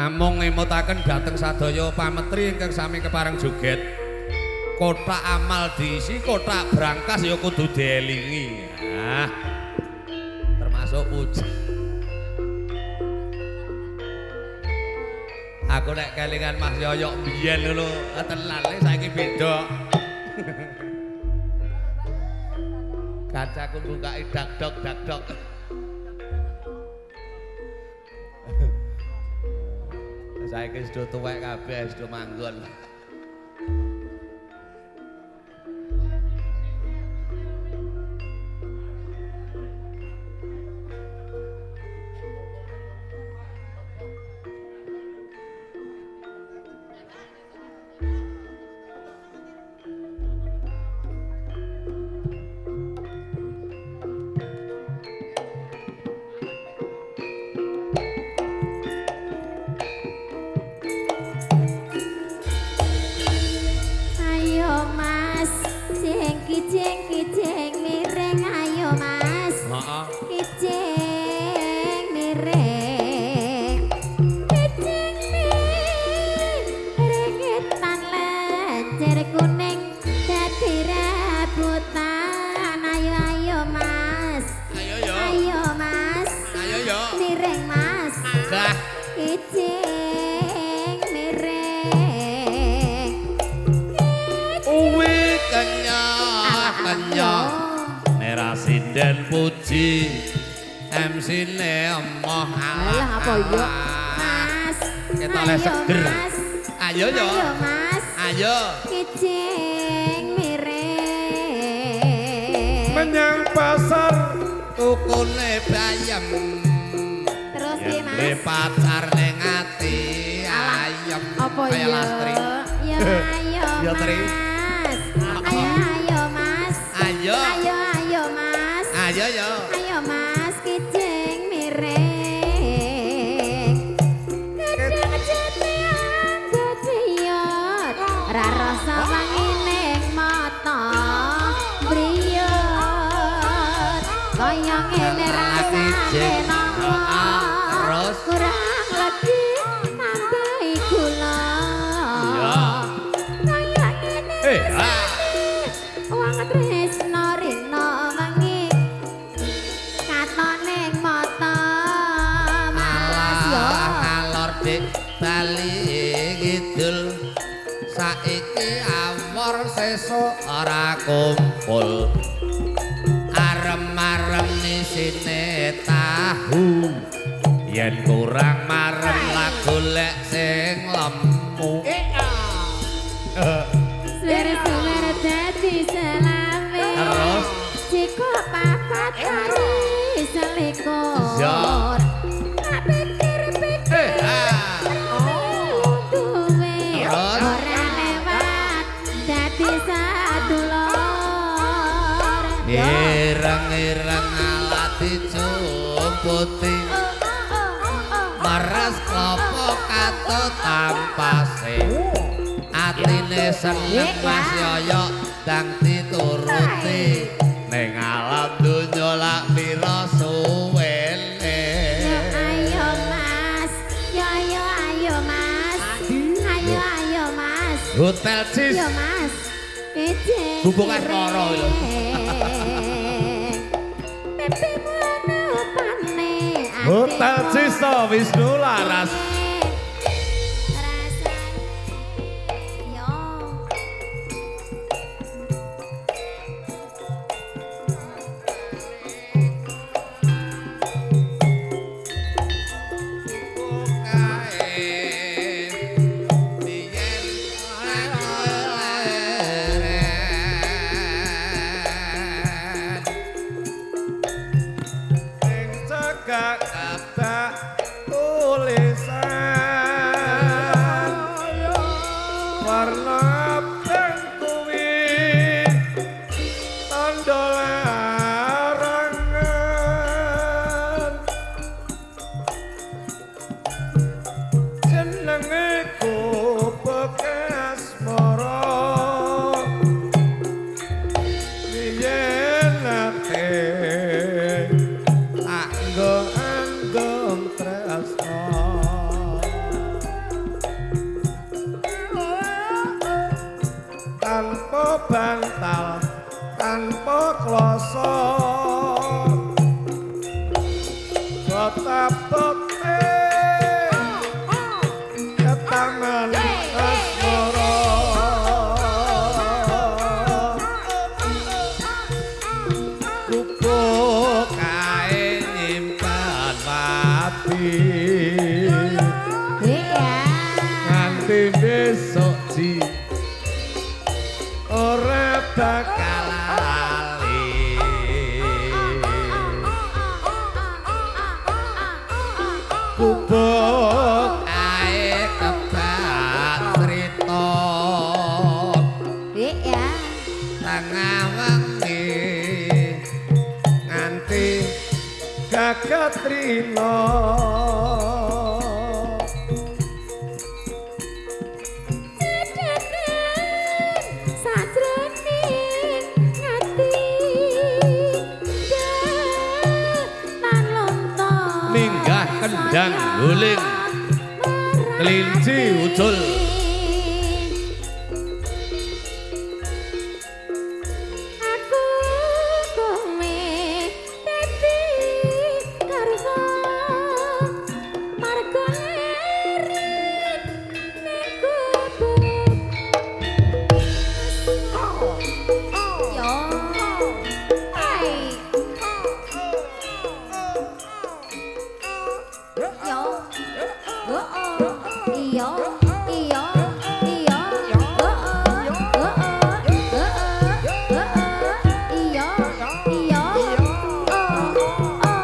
Namung ngemutaken dhateng sadaya pametri ingkang sami kepareng joget. Kotak amal diisi, kotak brangkas ya kudu dielingi. Nah, termasuk puji. Aku nek kelingan Mas Yoyok biyen ngono, tenan saiki beda. Kancaku bukake dak-dok dak-dok. Saiki wis do tuwek kabeh, wis do manggon. Kijing miring ayo Mas. Heeh. Kijing miring. Kijing miring tan lencer kuning dadi rebutan. Ayo ayo Mas. Ayo yo. Ayo Mas. Ayo yo. Miring Mas. Lah. Kijing miring. Uwi kenyah. Nera sinden puji MC-ne emoh alah apa yo Mas. Kita oleh seger. Ayo yo. Ayo Mas. Ayo. Kijing miring. Menyang pasar tukune bayem. Terus piye Mas? Le pacar ning ati ayem. Apa kaya lastri. Ya ayo Ya Tri. Mas. Ayo ayo Mas. Ayo. Ayo ayo Mas. Ayo yo. Ayo Mas kijing miring. Kadang jati anggotiyot. Ra rasa wangi ning mata briyot. Kaya ngene rasane nopo. Terus kurang lebih tambahi gula. Iya. Kaya ngene rasane wong tresno rino wengi katon ning mata Mas yo. Alor dik bali kidul saiki awor sesuk ora kumpul. Arem-arem isine tahu yen kurang marem lah golek sing lemu. Suwer-suwer dadi selame. Terus jika papat kali selikur. Ya. Tak pikir-pikir duwe ora lewat dadi sadulur. Ireng-ireng alat dijumputi meres klopo katut tampase. Atine seneng Mas Yoyok dang dituruti ning alam donya lak pira suwene. Yo ayo Mas, yo ayo ayo Mas, ayo ayo Mas. Hotel Cis. Yo Mas, kijing. Bubuk asmara lho. Pipimu ana opane. Hotel Cis to Wisnu Laras. Tulisan Tanpa bantal, tanpa kloso, tetap ketangan asmara. Gubuk kae nyimpan pati. Iya. Nganti besok ji ora bakal lali. Gubuk kae kebak cerita. Iya. Tengah wengi nganti gagat trino. Sajroning ati dan lonto Minggah kendang guling kelinci ucul. Aku kowe dadi karso margo leren ning gubuk. Yo. Hai. Yo. Oh, oh. Iyo, iyo, iyo. Oh, oh, oh, oh, oh, oh, oh. Iyo, iyo. Oh, oh.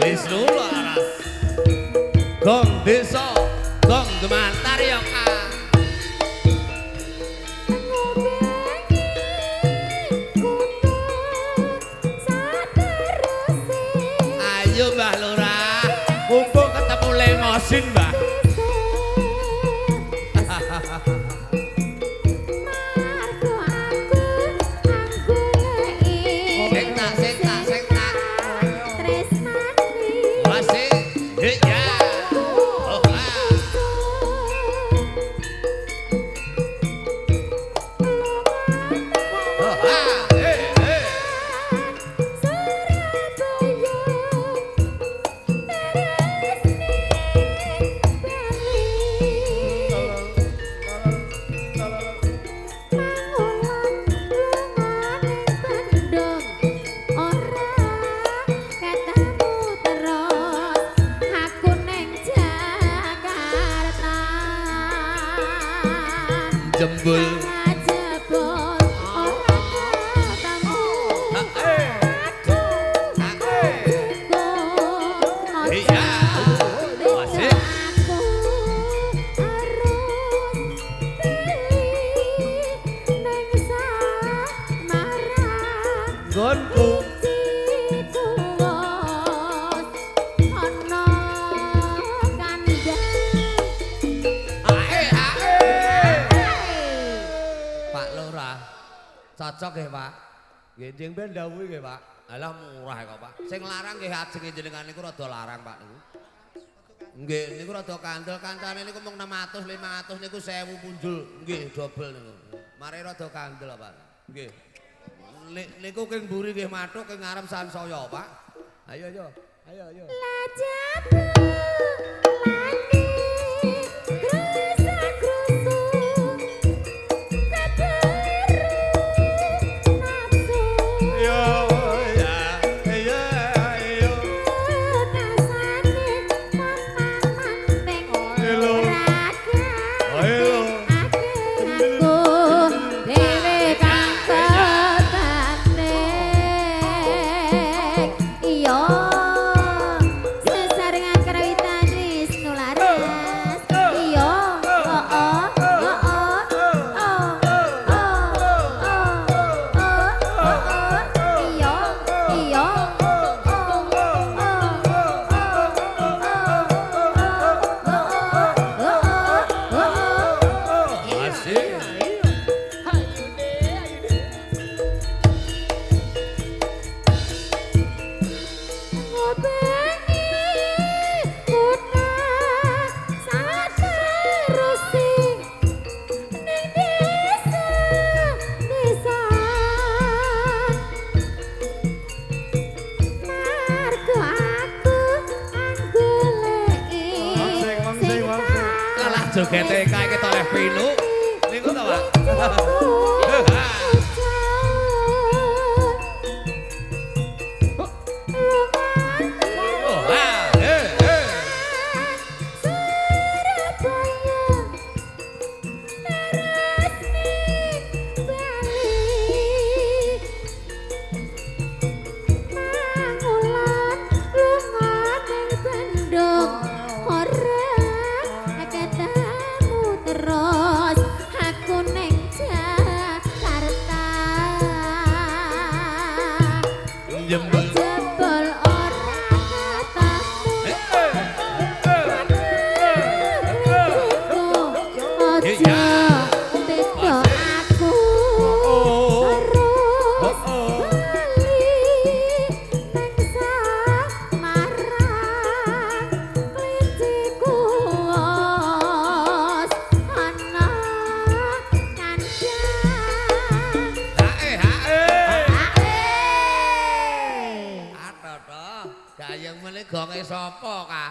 Wis laras. Gong desa, gong gemantar ya Kak. Ngubengi kutha sateruse. Ayo Mbah Lurah, mumpung ketemu lemosin Mbah. Margo aku anggoleki Sing tak, sing tak, sing tak. tresnani. Masih, ya. Oh, ah. Oh, ah. Eh, eh. Surabaya terus ning Bali. Mangulan lunga ning Bandung ora ketemu terus aku ning Jakarta. Jembul. Jebol ora ketemu. Ah, eh. Aduh, Ah, eh. aku Iya. Masih. aku harus pilih neng Samarang. Nggonku. Siji kuwos ana kandhang. Ae, ae. Pak Lurah, cocok nggih, Pak. Nggih, njing ben ndhawuhi nggih, Pak. Alah murah kok, Pak. Sing larang nggih ajenge jenengan niku rada larang, Pak niku. Nggih, niku rada kandel kancane niku mung 600, 500 niku 1000 punjul. Nggih, dobel niku. Mare rada kandel, Pak. Nggih. Niku king mburi nggih mathuk, king ngarep sansaya, Pak. Ayo, ayo. Ayo, ayo. Lajabulane grusa-grusu keberu nafsu. Yo ya ya yo. Tekasane pontang-panting Elo. raga. Ayo. Aku dhewe kang tetane. Iya. Sesarengan karawitan Wisnu Laras. Iya. Oh oh oh oh oh oh oh oh oh. Iya iya. Oh oh oh oh oh oh oh. Masih. Ayo deh, ayo deh. Ngubengi kutha jogete kae ketok oleh pinu. Niku to, Pak. Gonge sapa ka?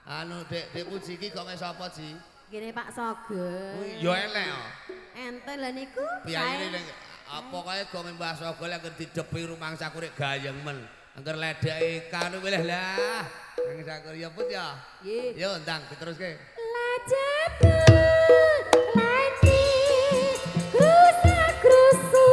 Anu Dek, Dek Puji iki gonge sapa, Ji? Ngene Pak Sogo. Ya elek kok. Enten lha niku. Piyayine ning apa kae gonge Mbah Sogo lek didepi rumangsaku rek gayeng men. Angger ledeke kanu milih lah. Nang sakur ya Put ya. Nggih. Yo ndang diteruske. Lajebul laci krusa-krusu.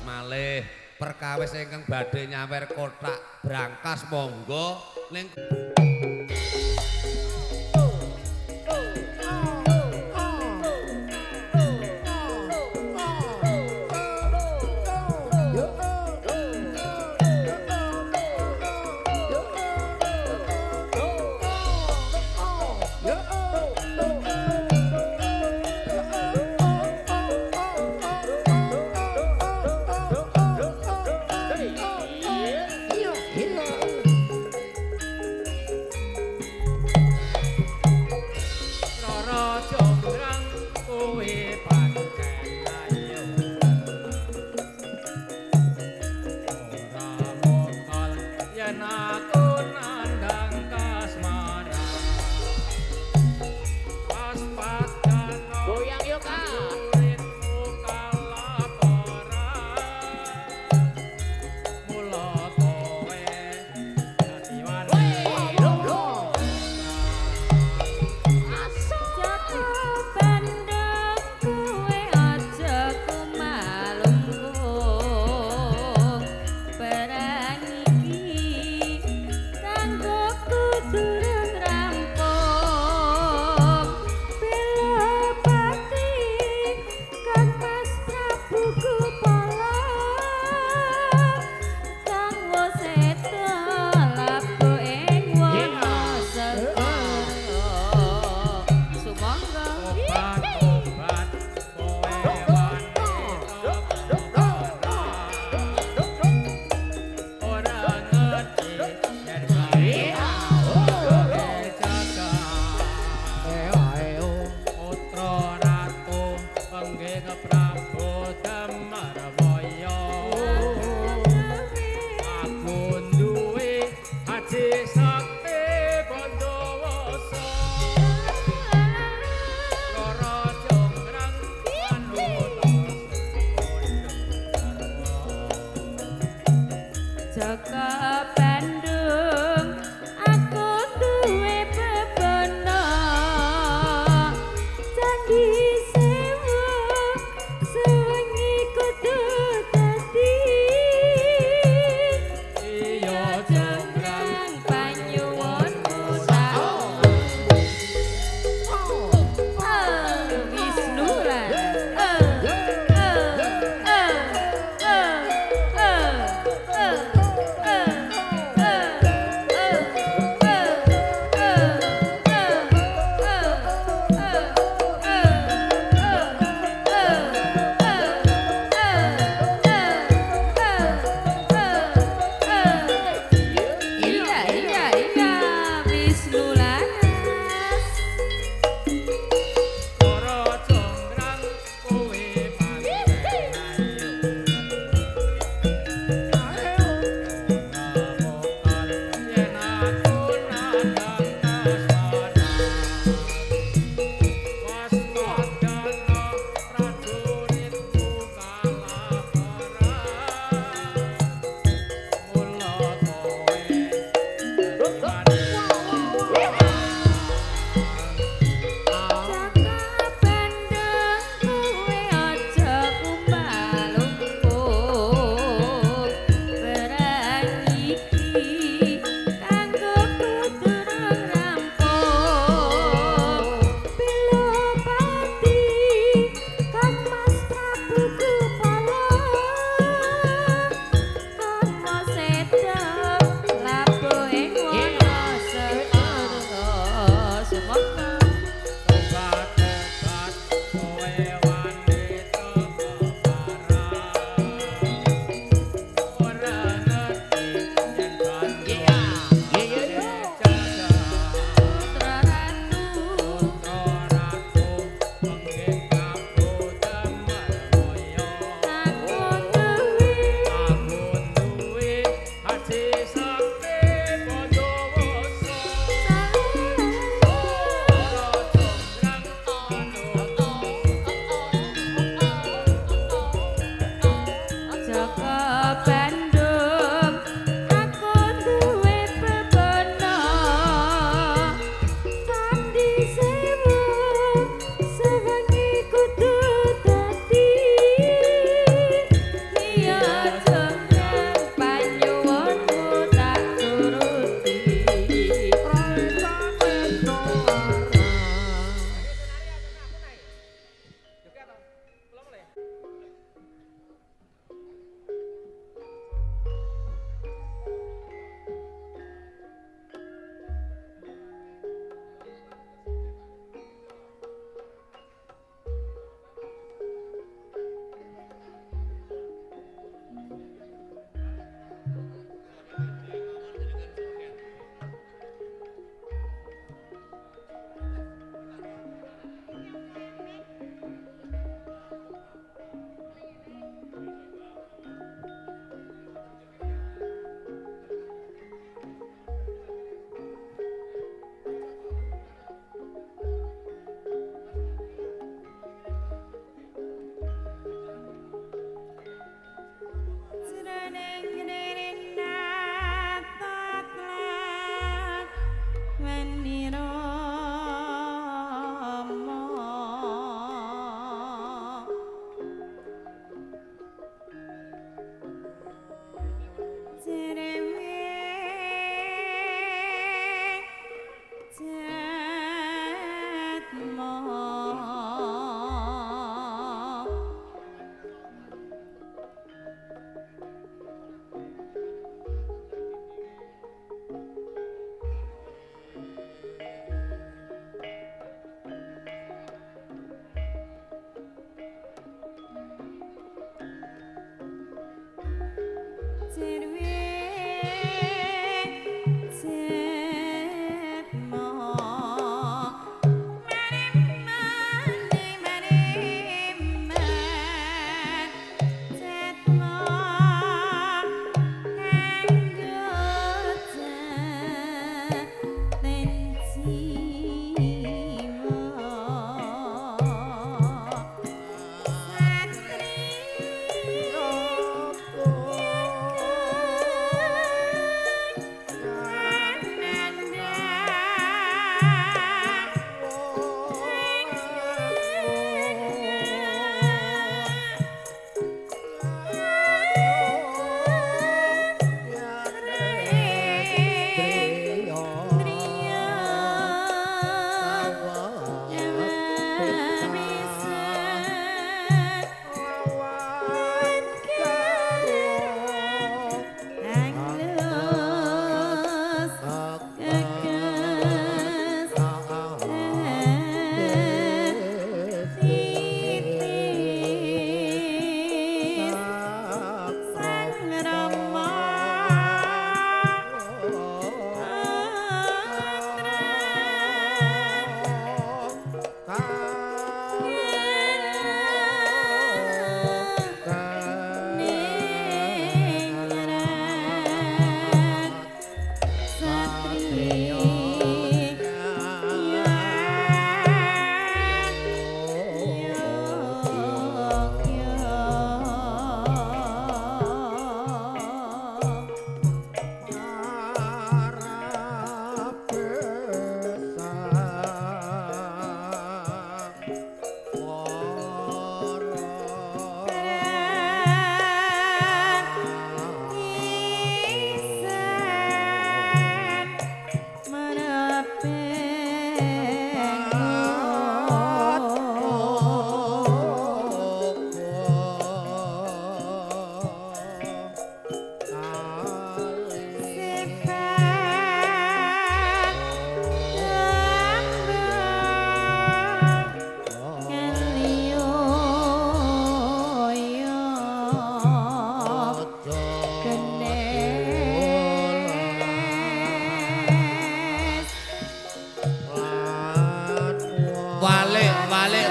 Malih perkawis ingkang badhe nyawer kothak brangkas monggo ning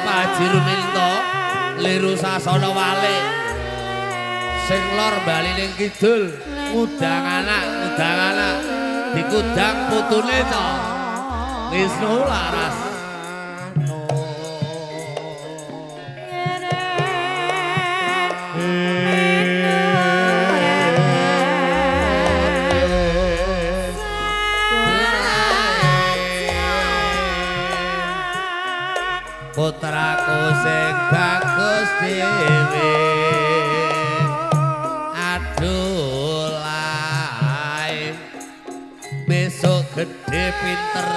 Haji Ruminto liru sasana walik sing lor bali ning kidul ngudang anak dikudang putune to Wisnu Laras. Putraku sing bagus dhewe aduh lae besok gede pinter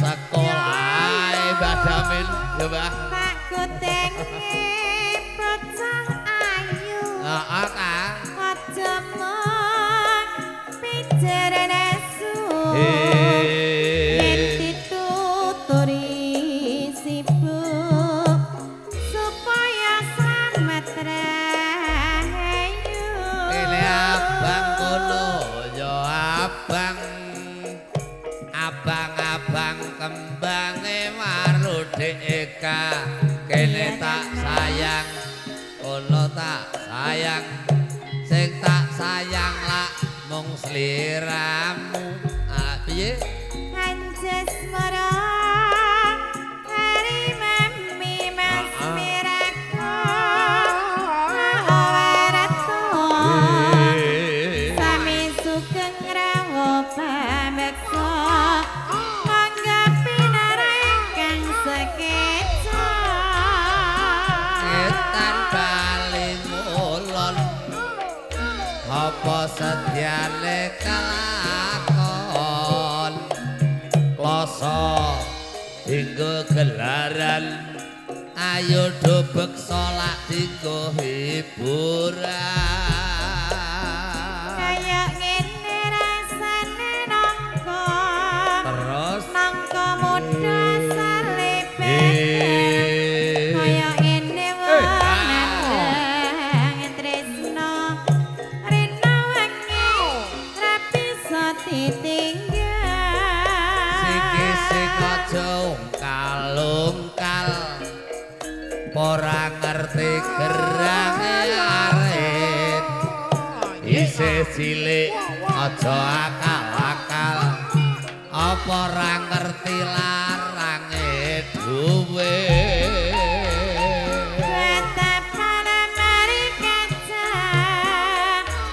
sekolah Mbah Damin ya Mbah. Tak kutengi bocah ayu. Heeh Kak. Aja mung pijerene su. Yen dituturi sibuk supaya slamet rahayu. Ele abang kono ya abang. Abang-abang kembange waru dek kene tak sayang kono tak sayang sing tak sayang lak mung sliramu. Ah piye? Anjasmara hari mami mas mirako warato sami sugeng rawuh pameksa mangga pinara ingkang sekeca. Ngetan bali ngulon apa sedyane kelakon kloso hingga gelaran ayo do beksa lak dinggo hiburan. Kaya ngene rasane nangka terus nangka muda salepe kaya ngene wong nandhang tresno rina wengi Ora ngerti gerange arit. Isih cilik aja akal-akal. Apa ora ngerti larange duwe. Betapa lemari kaca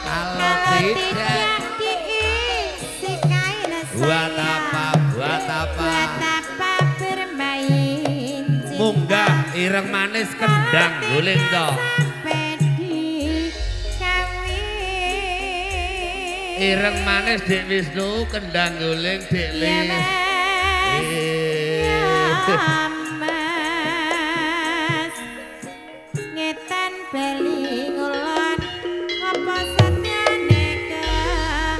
Kalau tidak diisi kain buat saya. apa, buat apa? Buat apa bermain cinta? Munggah ireng manis kendang guling to. Sampai dikawin. Ireng manis Dik Wisnu, kendang guling Dik Ya Lis. Mas, Eh. ya Mas, ngetan bali ngulon apa setyane kelakon.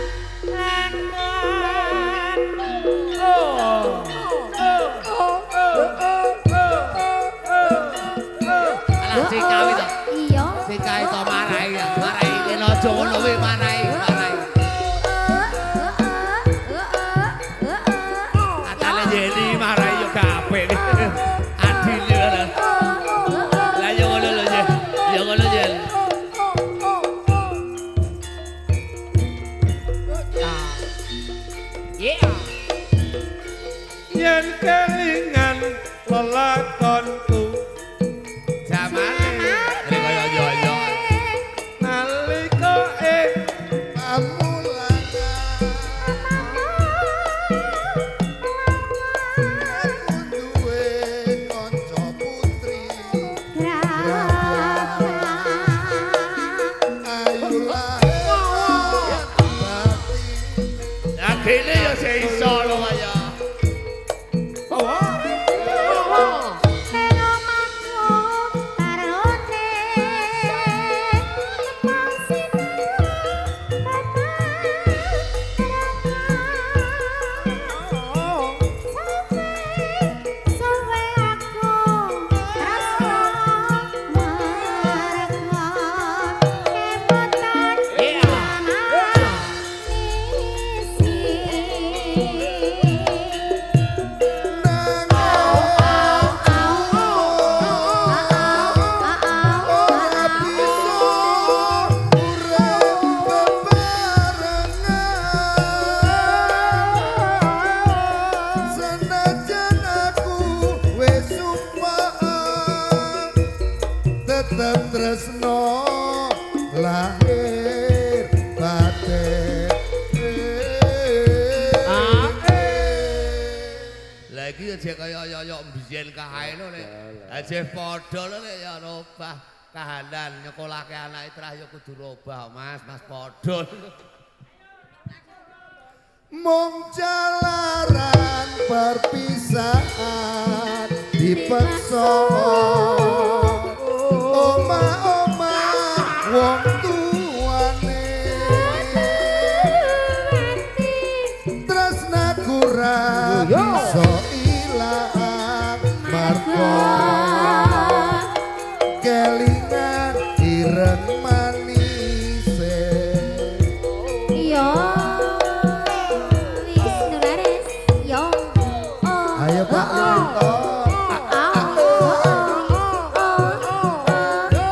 Alah sikawi to. Iya. Sikawi to marai, marai kene aja ngono kuwi marai, marai. Atale Yeni marai yo kabeh. Adine lho. Lah yo ngono lho Yen. Yo ngono Yen. Yeah. Yen kelingan lelakonku Jamane ngene kaya yo-yo. nalika ing pamulangan Aku duwe kanca putri ayu lahir batin. Lah kene yo sing iso lho kaya. Ora bisa urip bebarengan. Senajan aku wis sumpah tetep tresno lahir batin. Lah iki aja kaya yo-yo mbiyen kae lho nek. Aja padha lho nek ya robah kahanan nyekolahke anake trah ya kudu robah Mas, Mas padha. Mung jalaran perpisahan dipeksa omah-omah wong tuane tresnaku ra bisa ilang marga kelingan ireng manise. Iya, Wisnu Laris, yo. Oh, Ayo Pak oh, Yanto. oh, oh, oh, oh, oh, yo,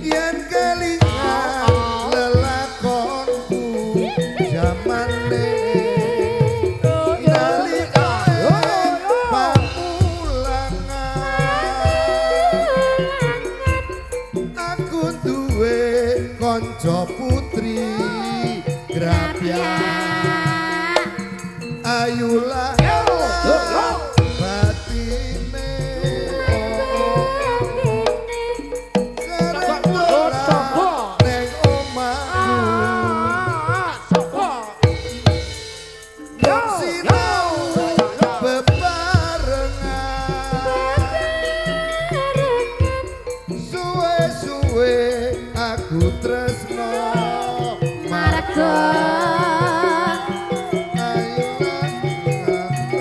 Yen kelingan lelakonku jamane nalika pamulangan aku duwe kanca putri grapyak ayu lahir batine sering dolan neng omahku mung sinau bebarengan suwe-suwe aku tresno Marga ayu lahir.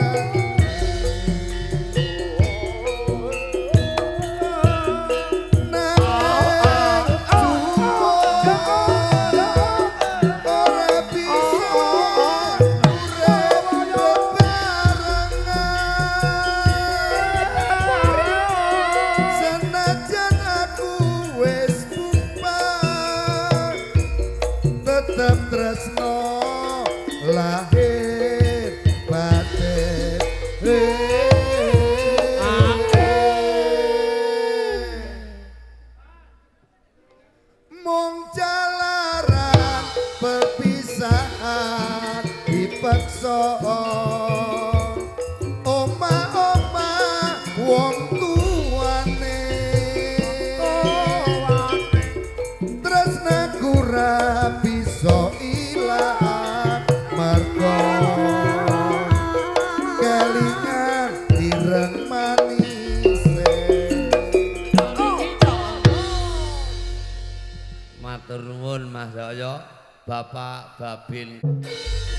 Pak Babin.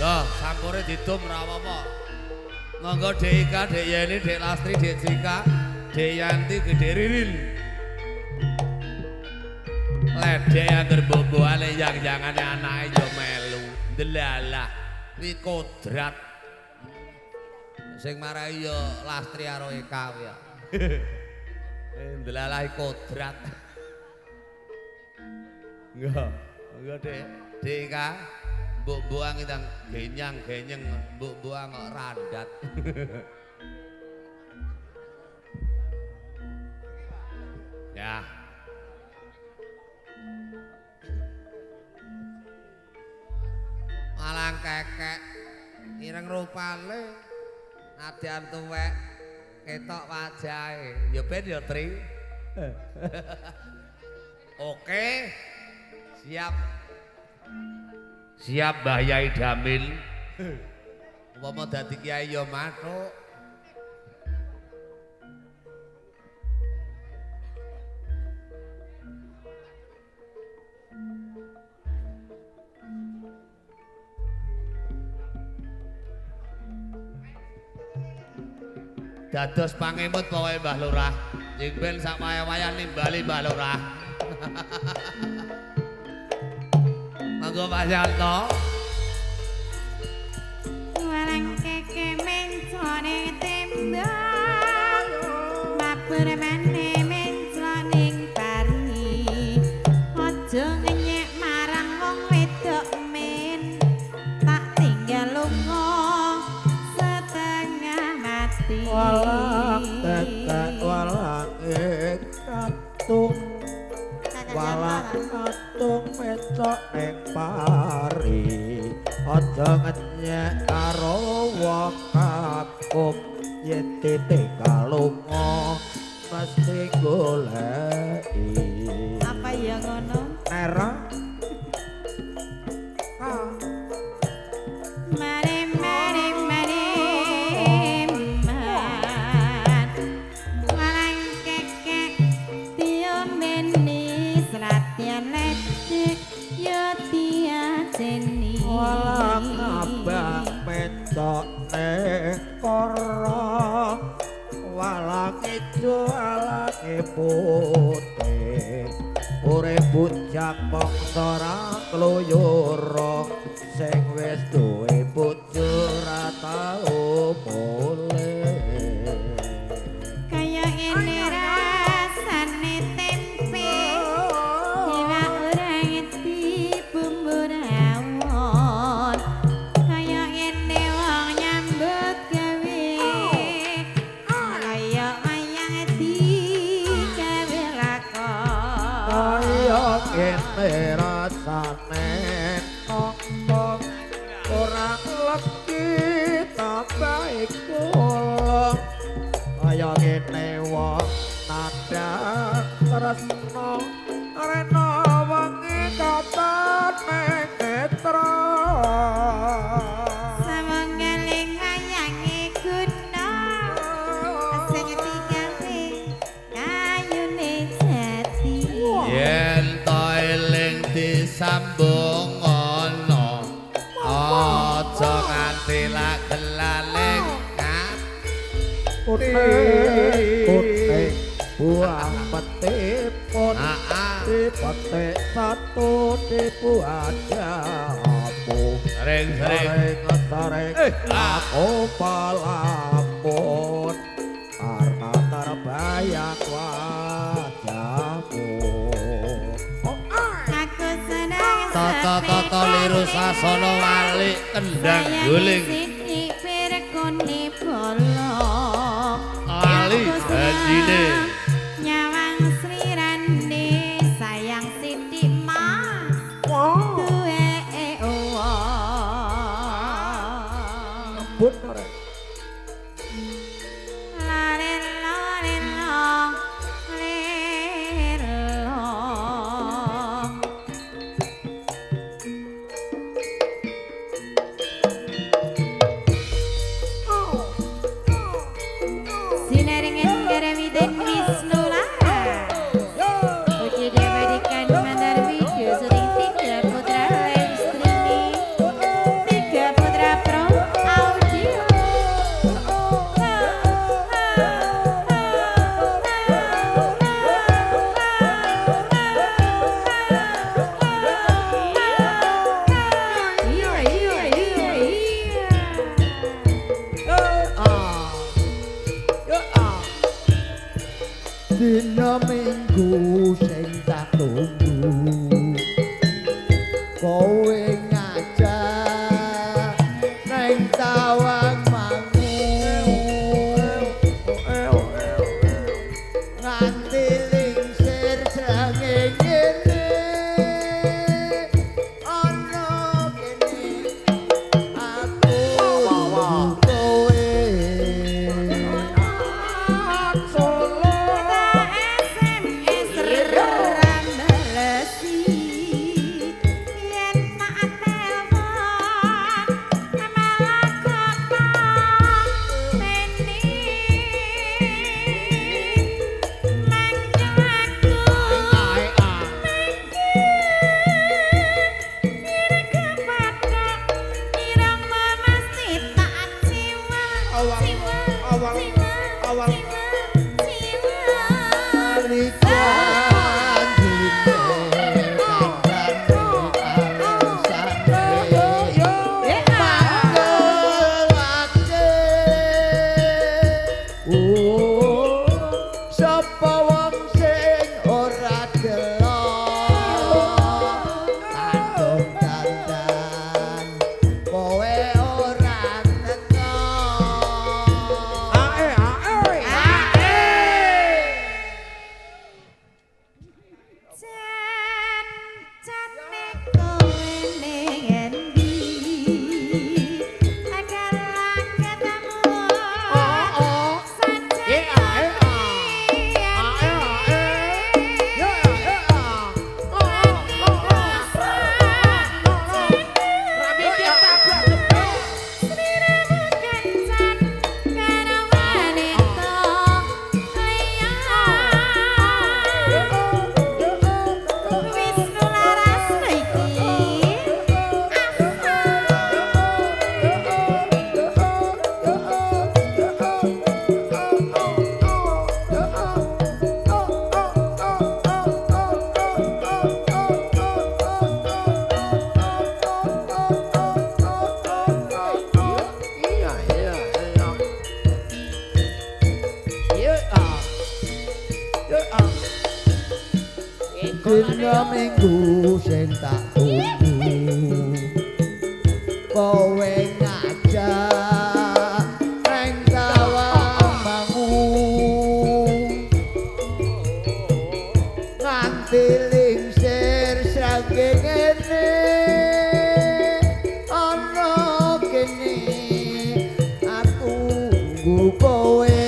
Loh, sampure didum ora apa-apa. Monggo Dek Ika, Dek Yeni, Dek Lastri, Dek Cika, Dek Yanti, Dek Ririn. Ledek angger mbok-mbokane yang-yangane anake ya melu. Ndelalah kuwi kodrat. Sing marai ya Lastri karo Eka kuwi ya. Ndelalah kodrat. Enggak, enggak Dek. Dek Ika, mbok-mbokan ndang genyang-genyeng, mbok-mbokan kok randat. Ya. Malang kekek ireng rupane nadyan tuwek ketok wajahe. Ya ben ya Tri. Oke. Siap. Siap Mbah Yai Damil. Umpama dadi kiai ya mathuk. Dados pangemut pokoke Mbah Lurah. Jing ben sak wayah-wayah nimbali Mbah Lurah. Monggo Pak Yanto. Walang keke mencone tembok, mabur maneh mencloning pari. Aja ngenyek marang wong wedok men, tak tinggal lunga setengah mati. Walang kekek walang katung, walang katung mencok ning pari. Aja ngenyek karo wong kakung, yen titik kalunga mesti goleki. Apa ya ngono? Nera Mare mare mare man, walang kekek diomeni senadyan ledek ya diajeni. Walang abang mencok ning koro, walang ijo walange putih. Urip bujang mangsa ra kluyura, sing wis duwe bojo ra tau mulih. Kaya ngene rasane tempe, iwak ora ngerti bumbu rawon. Kaya ngene wong nyambut gawe, kaya wayang digawe lakon. Kaya ngene rasane nongkrong, ora legi tambahe kula. Kaya ngene wong nandhang tresna, rena wengi katane netra. Sawanggaling wayange guna, sing digawe kayune jati. Yen to eling disambung ana, aja nganti lak gelaling Putih putih buah peti putih peti satu di buah jambu. Sering sering sering aku pelamun karena terbayang wajahmu. Aku seneng tata tata liru sasana walik kendang guling. Sithik pirkone bolong. Lali janjine nyawang slirane sayang sithik mas duweke wong. Ampun ora. Lare lare lo lero. Sinarengen garawiden. Dina Minggu sing tak tunggu, kowe ngajak neng Tawang Mangu, nganti lingsir srengenge ana kene aku kowe. SMS rambalesi yen tak telpon malah kok meni mangkel aku Sapa wong sing ora gelo kandung dandan kowe ora teko. Ae ae ae. Jan-jane kowe ning endi agar ketemu saja. Dina Minggu sing tak tunggu, kowe ngajak neng Tawang Mangu, nganti lingsir srengenge ana kene aku nggo kowe.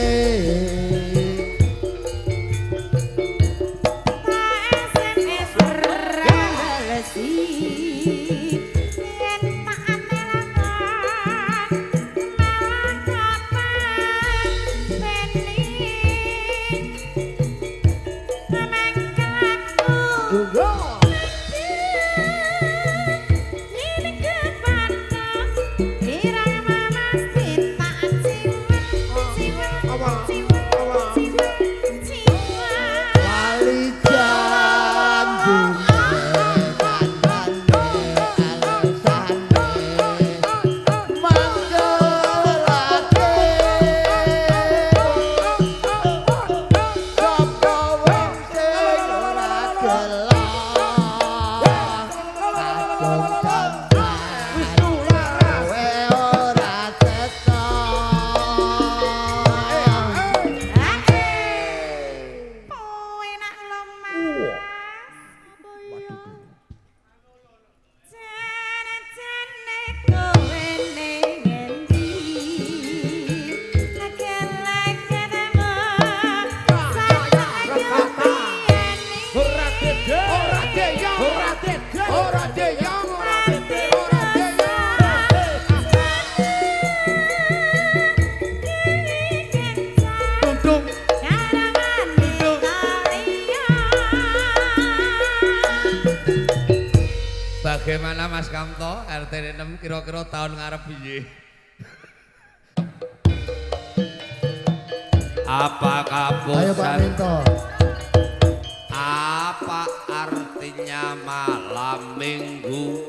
Bagaimana Mas Kamto RT 6 kira-kira tahun ngarep piye? Apa Ayo Pak kapusan? Minto. Apa artinya malam Minggu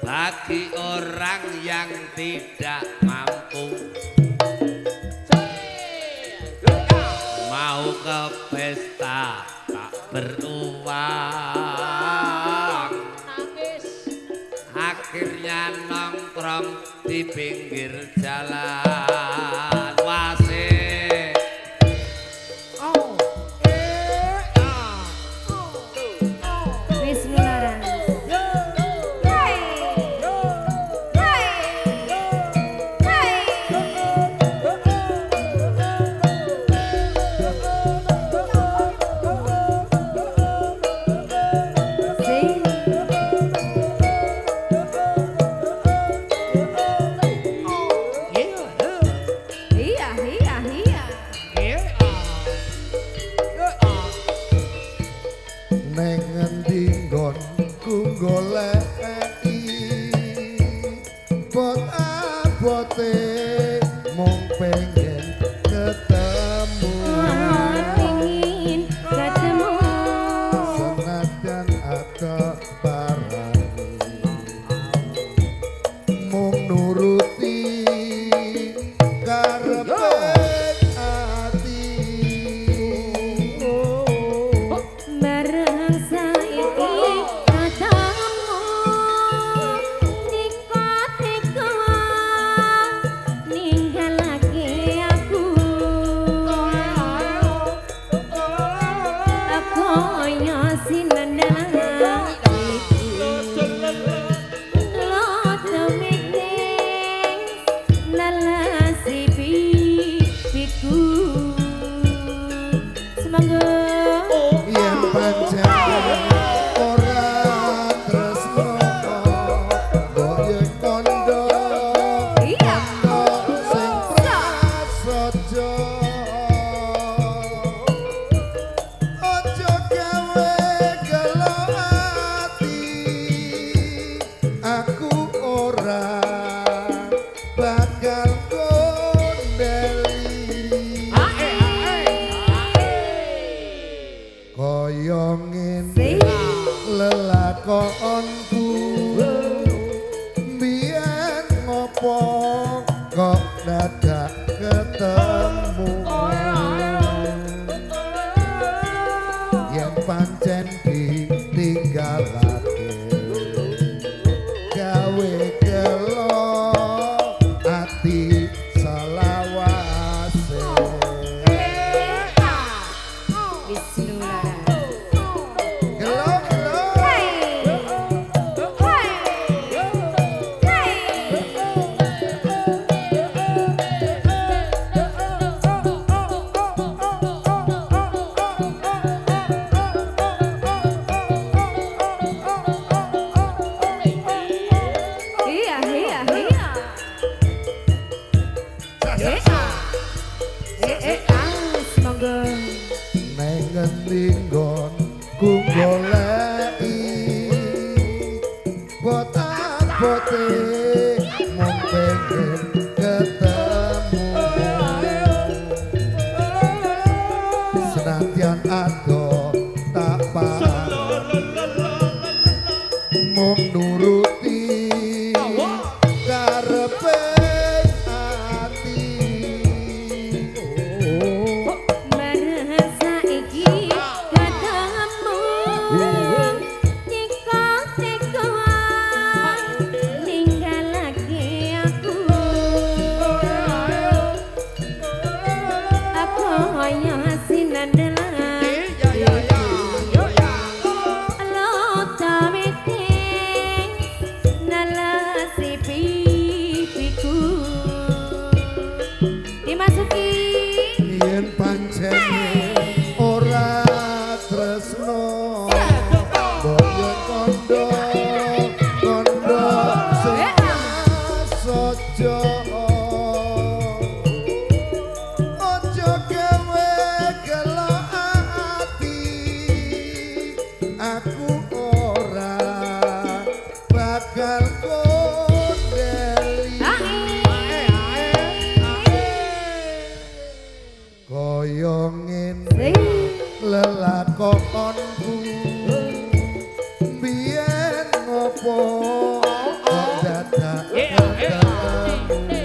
bagi orang yang tidak mampu? ke pesta tak beruang. Nangis. Akhirnya nongkrong di pinggir jalan. Wasik. Oh. Eh ah. Oh. Oh. Wisnu Laras. Hey. Hey. Hey. Sing. Iya, iya, iya. Neng ngendi nggonku goleki bot-abote mung pengen ketemu. Pengin ketemu. Senajan ada parani mung nuruti karepe ati. Bareng saiki ketemu teko-teko ninggalake aku. Kaya sinandang loto meting nalasi pipiku. Semoga Yen pancen ora tresno mbok yen kandha Iya. kandha sing prasaja. Aja gawe gelo ati, aku ora bakal kondeli. Kaya ngene lelakonku biyen ngopo kok dadak ketemu. Yen pancen ditinggalake gawe gelo ati selawase. Wisnu Laras. Gelo gelo. Hey. Hey. Hey. Iya, iya, iya. Eh, eh, ah, semoga. Neng ngendi nggonku goleki bot-abote mung pengen ketemu. Senadyan ado tak parani mung nuruti karepe ati. Bareng saiki ketemu teko-teko ninggalake aku. Aku kaya sinandhelan loto meting nalasi pipiku. Dimasuki. Yen pancen ora tresno mbok yen kandha kandha sing prasaja. Aja gawe gelo ati, aku ora bakal kondeli. Kaya ngene lelakonku biyen ngopo kok dadak ketemu.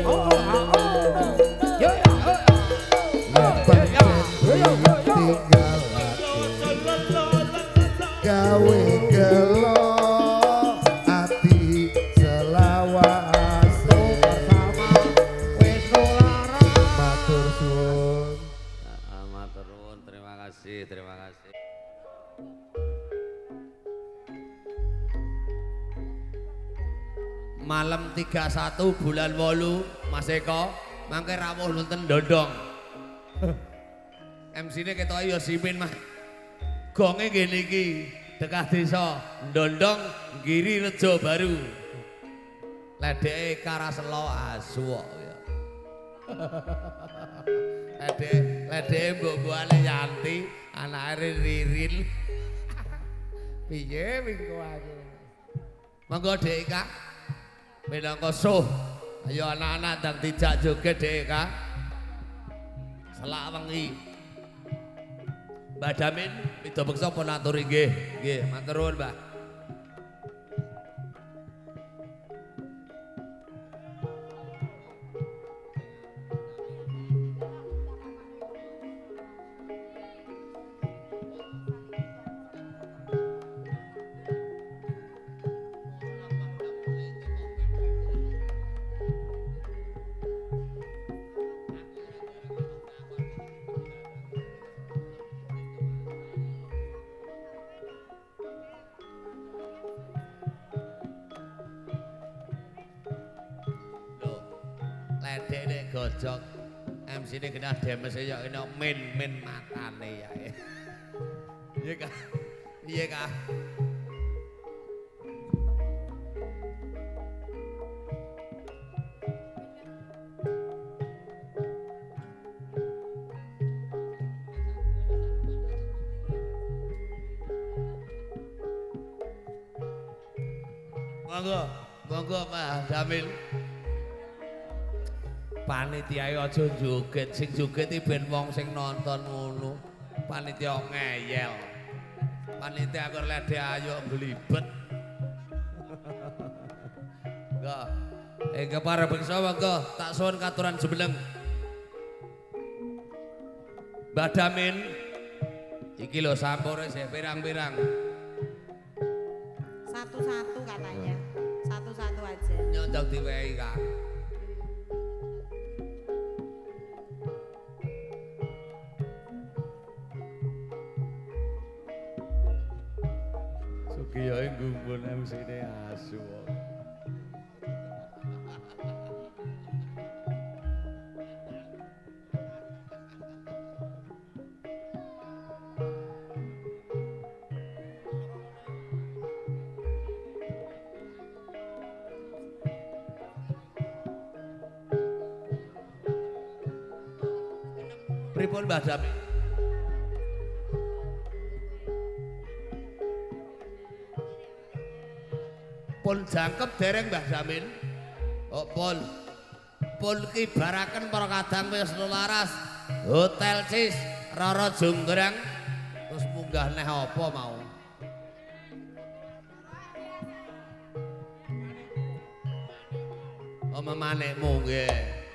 Malam 31 bulan 8 Mas Eko mangke rawuh nonton dondong. MC-ne ketoke ya simin mah. Gonge nggih niki dekah desa Ndondong Giri Rejo Baru. Ledeke Karaselo asu kok ya. Ledeke mbok-mbokane Yanti, anake Ririn. Piye mingko aku. Monggo Dek Ika. Minangka suh. Ayo anak-anak ndang dijak joget Dek Ika. Selak wengi. Mbah Damin pida beksa pun aturi nggih. Nggih, matur nuwun, Mbah. Ledek nek gojok MC ini kena demes ya kena min-min matane ya. Iya kah? Iya kah? Monggo, monggo Mas Jamil. Panitia aja joget, sing joget iki ben wong sing nonton ngono. Panitia ngeyel. Panitia kok ledek ayo glibet. Enggak. Para beksa monggo tak suwun katuran jumeneng. Mbah Damin iki lho sampure sih pirang-pirang. Satu-satu katanya. Satu-satu aja. Nyondok diwehi, Kak. Kiai gumpul MC-ne asu. Pripun Mbah Dami? Pun jangkep dereng Mbah Damin. Oh pun. Pun kibaraken para kadang wis laras. Hotel Cis Roro Jonggrang terus munggah neh apa mau? Oh memanekmu nggih.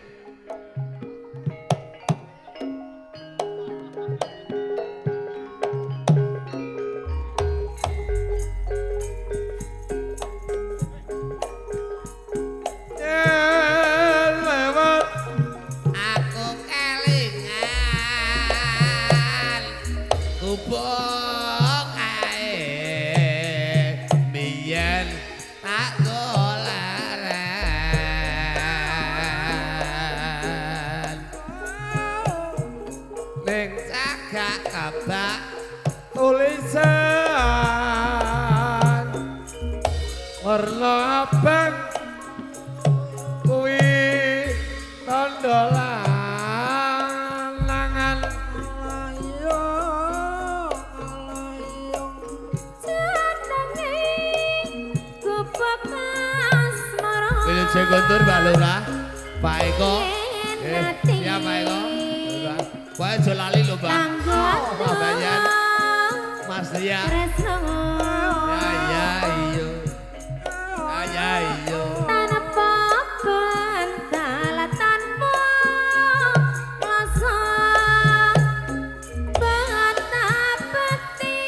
Tulisan warna abang kuwi tandha lanangan ayo jenenge gubuk asmara. Wilujeng kondur Mbak Lurah, Pak Eko. Siap Pak Eko. Kowe aja lali lho, Mbak. Mbak Bayan. Mas Ria. Ya ya iyo. Ya ya iyo. Tanpa bantal tanpa rasa bata-bati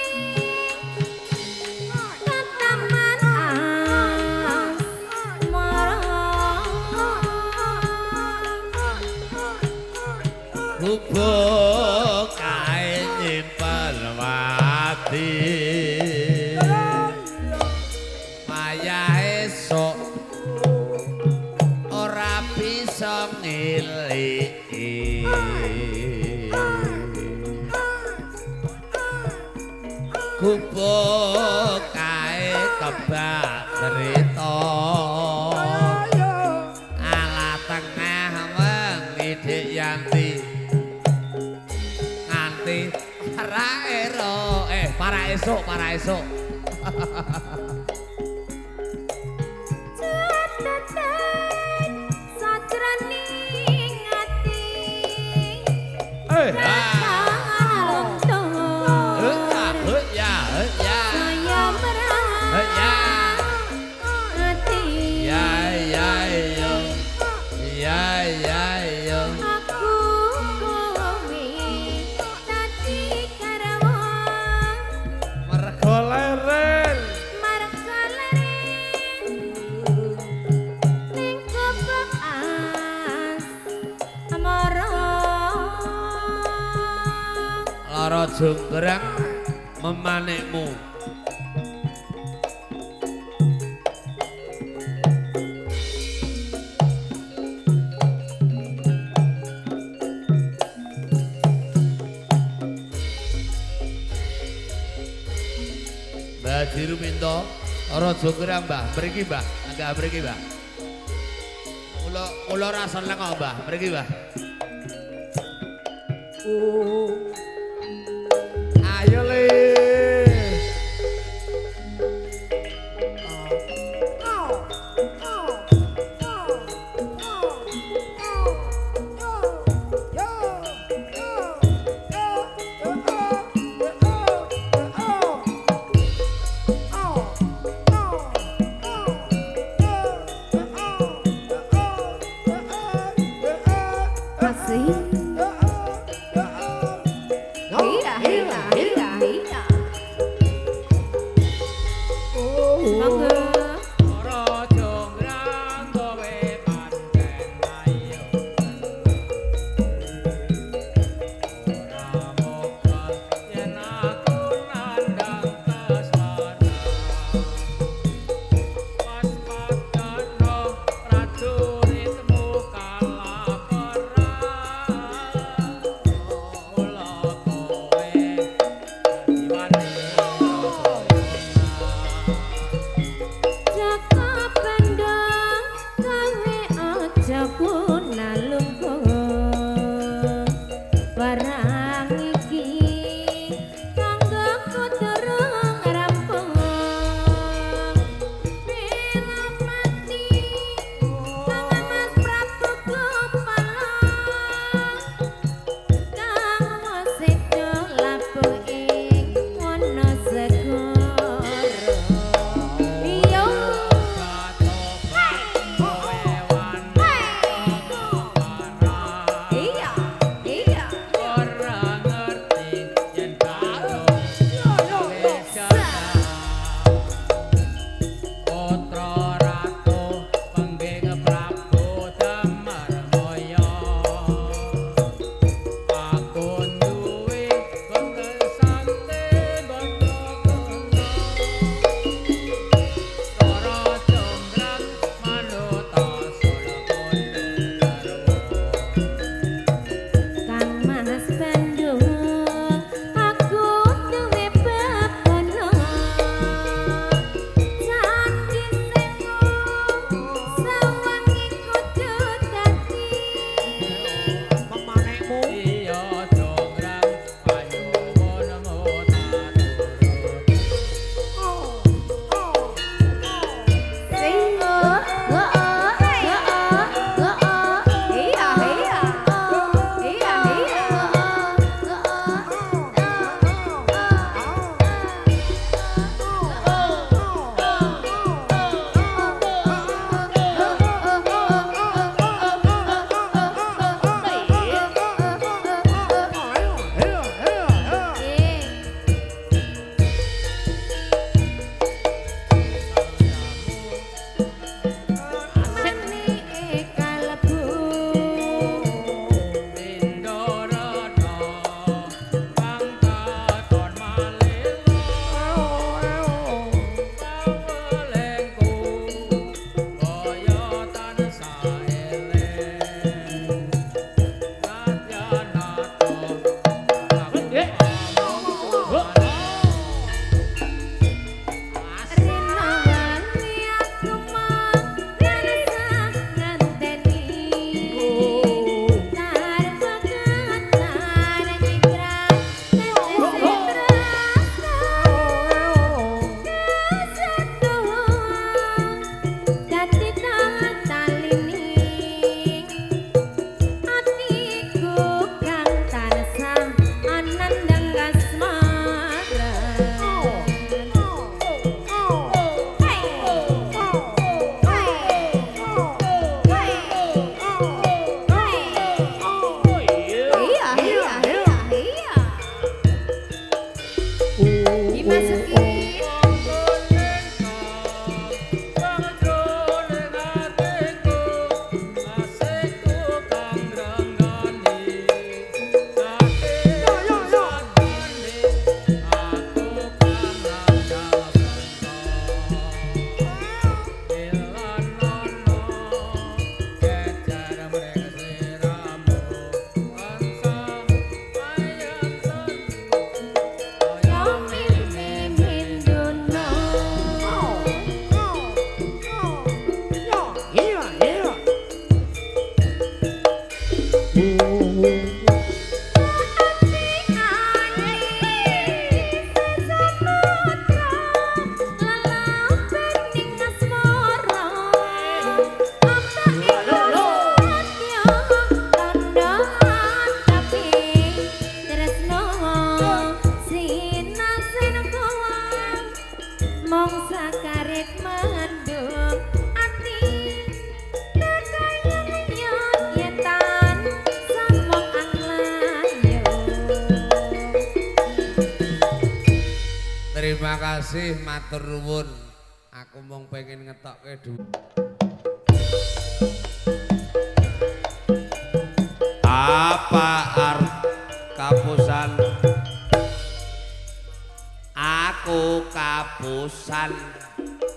kataman asmara. Gubuk kae nyimpen wati. iso ngeliki. Gubuk kae kebak cerita ala tengah wengi Dik Yanti nganti para ero para esuk para esuk. Catatan sajroning ati. Lara jonggrang memanikmu. Mbah Jiruminto, Lara jonggrang Mbah, mriki Mbah, enggak mriki Mbah. Kula kula ora seneng kok Mbah, mriki Mbah. Ayo le. Hey! Terima kasih matur nuwun. Aku mung pengen ngetokke dhuwit. Apa arep kapusan? Aku kapusan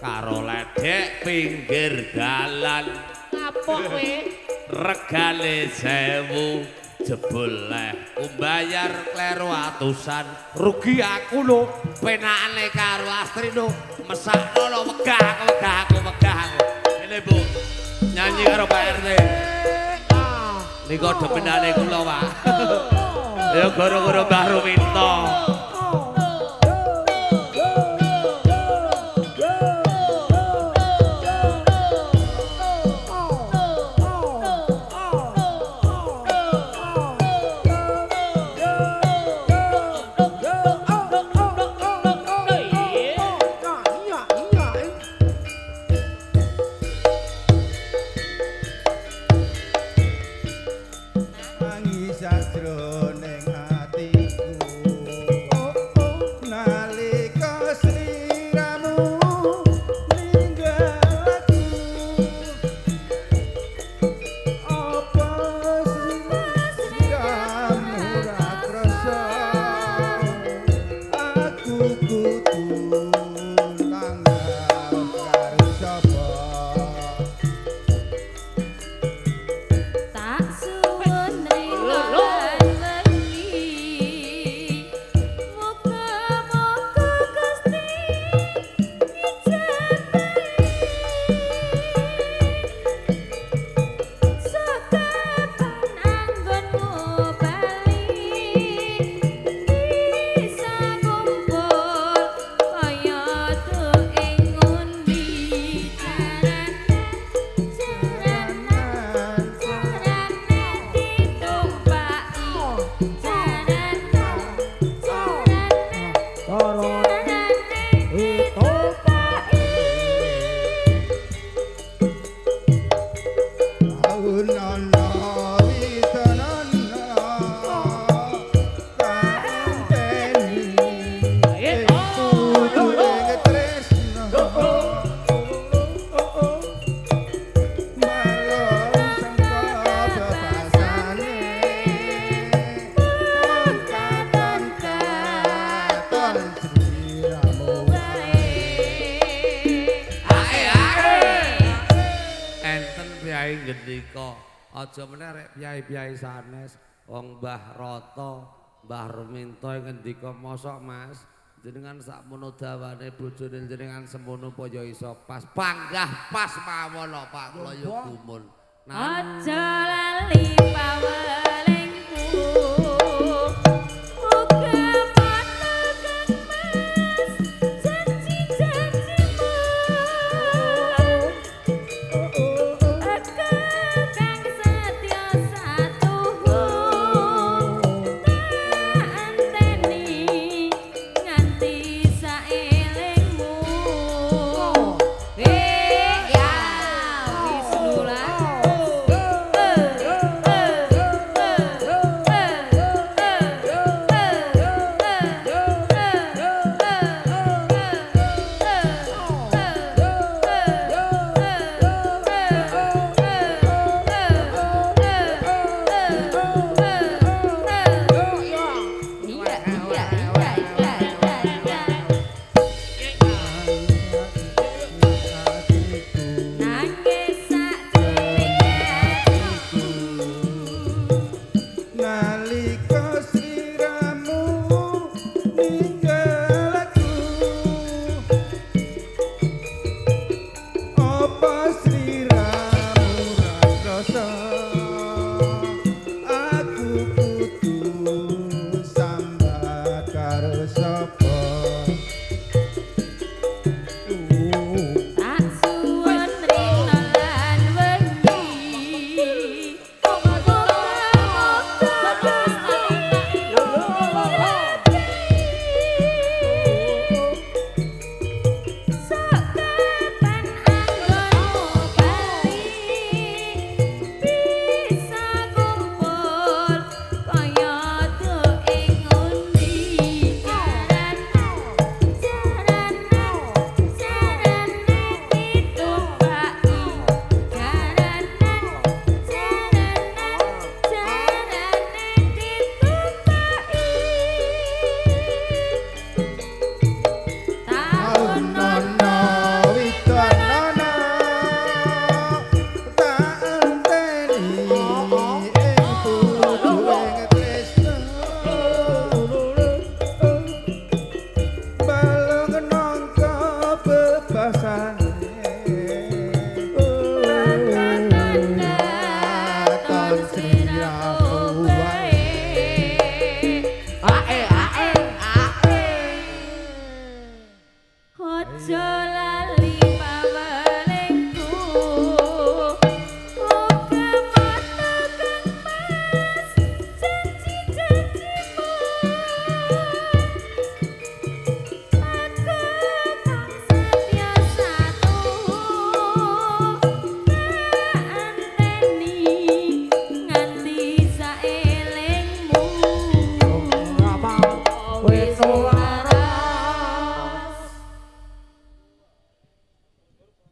karo ledek pinggir dalan. Kapok kowe. Regane 1000. Jebul leh mbayar kleru atusan rugi aku lho penakane karo Astri lho mesakno lho wegah aku wegah aku wegah aku ngene Bu nyanyi karo Pak RT nika demenane kula Pak ya gara-gara Mbah Ruminto. Aja meneh rek piyai-piyai sanes wong Mbah Rata, Mbah Ruminto ngendika mosok Mas jenengan sakmono dawane bojone jenengan semono apa ya iso pas panggah pas mawon lho Pak kula ya gumun. Aja lali pawelingku. Muga padha Kang Mas janji-janjimu. Aku kang setya satuhu tak anteni nganti saelingmu. Ya Wisnu lah. Iya, iya, iya, iya, iya. Nangis sak jroning atiku. Nalika sliramu ninggal aku, apa sliramu ra krasa aku kudu sambat karo sapa? Tak suwun rina lan wengi. Muga-muga Gusti Sok kapan anggonmu bali. Takon sliramu wae. Ae ae ae. Ojo.